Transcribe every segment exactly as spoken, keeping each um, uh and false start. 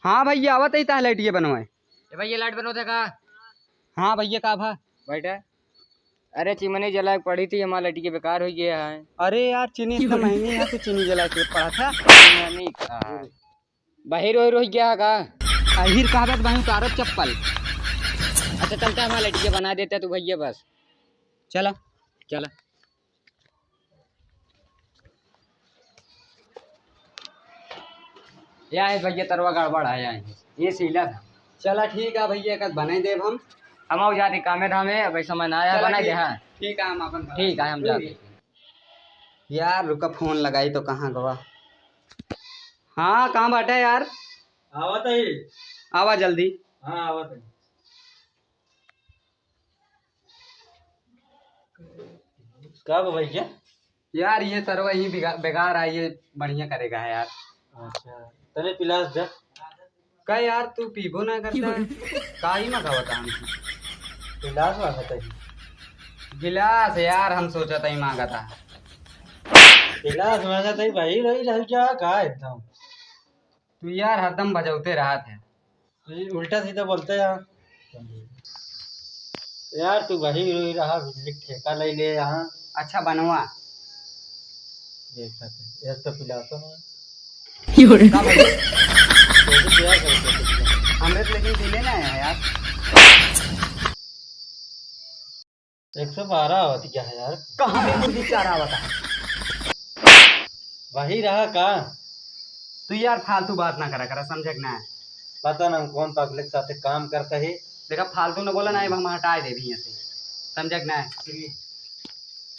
हाँ भइया, आवत ही ता लइटिया बनवाए। ए भइया, लाइट बनवत है का? हाँ भइया, का भा? बैठा। अरे, चिमनी जलाए के पड़ी थी, हमार लइटिया बेकार होइ गया है। अरे यार, चिमनी इतना महंगी है, तो चिमनी जलाए के पड़ा था। चिमनी का? बहिर ओहिर होइ गया है का? अहिर कहबे तो भाई, उतारब चप्पल। अच्छा, चलता है, हमार लइटिया बना देता तू भइया बस। चला। चला। या है भइया, तरवा गड़बड़ है, या है। ये सीला था। चला ठीक है भइया, एक आध बनाई देब हम। हम आउ जाते कामे धामे, अब ऐसा मन आया, चला बनाई दे, ठीक, हाँ। ठीक है, हम अपन बनाई ठीक है, हम देब। जाते। यार रुका, फोन लगाई तो कहाँ गवा। हाँ, कहाँ बाटे यार? आवत ही। आवा जल्दी। हाँ, आवत ही। का बा भइया? यार, ये सरवा ही बिगा-, बेकार है, ये बढ़िया करेगा है यार। अच्छा, तने पिलास दे। का यार, तू पीबो ना करता है? का ही मंगावता हमसे? पिलास मांगता है। गिलास यार, हम सोचा था ही मांगा था। पिलास मांगता है भाई, रही रही क्या, का एकदम? तू यार हरदम बजौते रहत है। ये उल्टा सीधा बोलते हैं यार। यार तू वही रोई रहा, बिजली ठेका ले ले यहाँ। अच्छा बनवा। ये खाते, ये तो पिलाता ना। का भाई? तो क्या करते हैं? हमरे तो लेकिन पीले ना है यार। एक सौ बारह आवत क्या है यार? कहाँ पे मुर्गी चारा आवता है? वही रहा का? तू यार फालतू बात ना करा करा, समझे कि ना? पता ना कौन पगले के साथे काम करता है। देखा, फालतू ना बोला ना, अब हम हटाए देबी यहाँ से, समझे कि ना?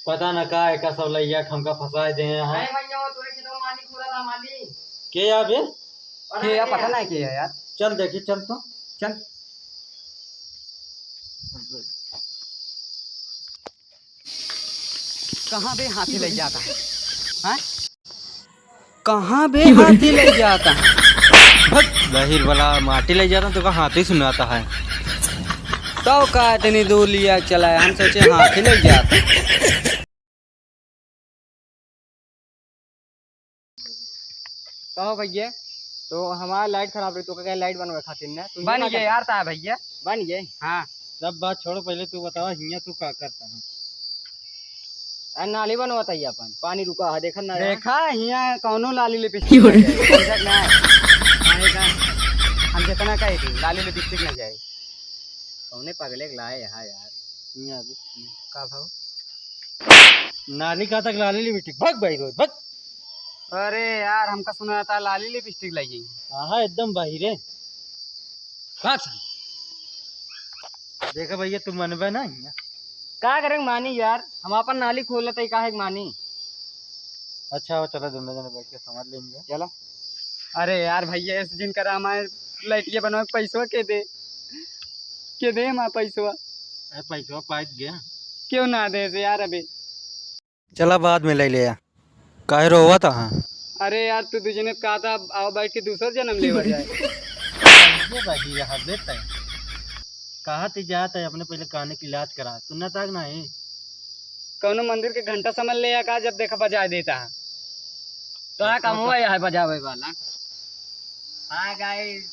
पता ना का एका सब लइया के हमका फंसाए दे हैं। अरे भइया, वो तोरे खेतवा माली खोला था, माली। के या बे? के या, पता ना के या यार। चल देखी, चल तो। चल। कहाँ बे हाथी लइ जाता है? हैं? कहाँ बे हाथी लइ जाता है? हट, बहिर वाला माटी लइ जाता तो का हाथी सुनाता है? तो का इतनी दूर लिया चला है? हम सोचे हाथी लइ जाता। कहो भइया, तो हमार लाइट खराब रही, तो का लाइट बनवे खातिर ना, तू बन गए यार, ता भइया। बन गए? हाँ। सब बात छोड़ो, पहले तू बतावा, हियाँ तू का करता है? आ, नाली बनवत है अपन, पानी रुका है, देखा ना यार। देखा, हियाँ कौनो लाली लिपस्टिक ना जाए, समझत ना? काहे का? हम जितना कहे थी, लाली लिपस्टिक ना जाए। कौने पगले के लाए यहाँ यार? हियाँ अभी। का भाव? नाली का तक लाली लिपस्टिक, भग भाई रोज, भग। अरे यार, हमका सुना था लाली लिपस्टिक लाई। हाँ, एकदम बाहिरे। बात सुन। देखा भइया, तू मनबे ना हियाँ। का करें मानी यार, हम अपन नाली खोलत है, काहे के मानी? अच्छा, हो, चला, दोनों जने बैठ के समझ लेंगे। चला। अरे यार भइया, इस दिन करा हमारे लइटिया बनवा के पैसवा के दे, के दे हमारे पैसवा। अरे, पैसवा पाइत गया। क्यों ना दे से यार अबे? चला, बाद में ले ले। काहे रोवत हा? अरे यार, तू दू जने कहा था, आओ बैठ के दूसर जन्म लेवा जाए। ये बाकी रहा बेटा। कहा ती जात है, अपने पहले काने के इलाज करा, सुनना तक नहीं। कौनो मंदिर के घंटा समझ ले या का, जब देखा बजाए देता है। तो हाँ, काम हुआ है बजावे वाला। हाँ गाइस,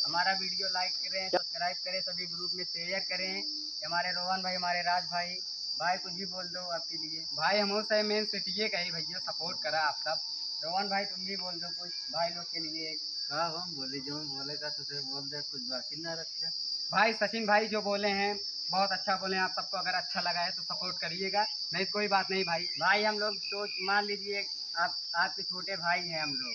हमारा वीडियो लाइक करें, सब्सक्राइब करें, सभी ग्रुप में शेयर करें। ये हमारे रोहन भाई, हमारे राज भाई, भाई कुछ भी बोल दो आपके लिए। भाई हम से मेन सिटिये का ही भइया, सपोर्ट करा आप सब। रोहन भाई तुम भी बोल दो कुछ भाई लोग के लिए। का हम बोले, जो हम बोले का तुझे बोल दे, कुछ बाकी ना रखे। भाई सचिन भाई जो बोले हैं बहुत अच्छा बोले हैं, आप सबको अगर अच्छा लगा है तो सपोर्ट करिएगा, नहीं कोई बात नहीं भाई। भाई हम लोग तो मान लीजिए आप, आपके छोटे भाई हैं हम लोग,